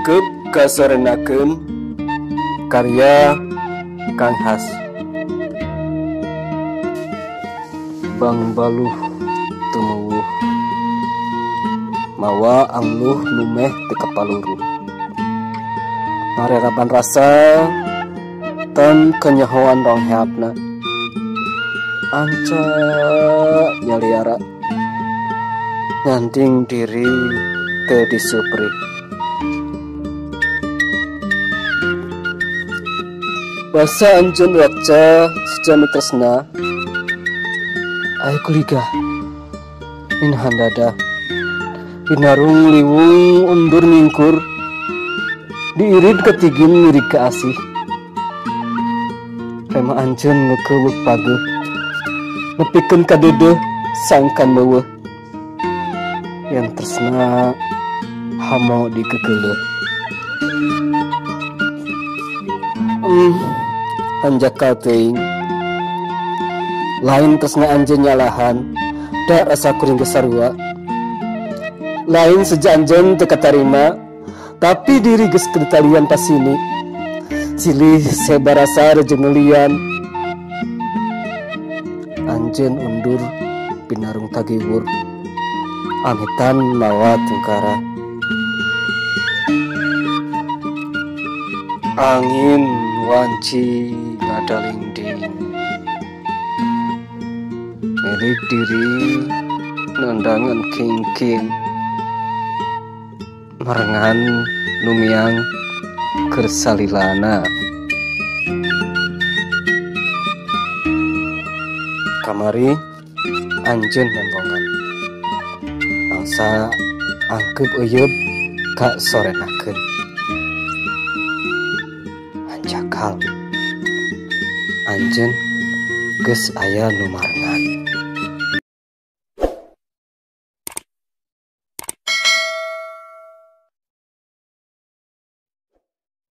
Angkep kasorenakeun karya Kang Has. Bang baluh tumuwuh mawa angluh numeh teu kapaluruh. Mareraban rasa tan kanyahoan rongheapna. Anca nyaliara nyanting diri teu disupri. Basa anjeun waca sejami tresna ayo kuliga minahan dada binarung liwung undur mingkur diirid ketigin mirig ka asih. Rema anjeun ngekeuweuk pageuh nepikeun ka deudeuh sangkan leuweuh yang tresna hamo dikekeuleuh. Hanjakal teuing lain tresna anjeun nyalahan da rasa kuring geus sarua. Lain seja anjeun teu katarima tapi diri geus kedetalian pasini silih sebarasa rejengelian. Anjeun undur pinarung tagiwur amitan mawa tungkara. Angin wanci ngadalingding milik diri nandangan kingking merengan numiang kersalilana. Kamari anjeun nembongan bangsa angkep euyeub ka sorenakeun. Hanjakal anjeun geus aya nu marengan.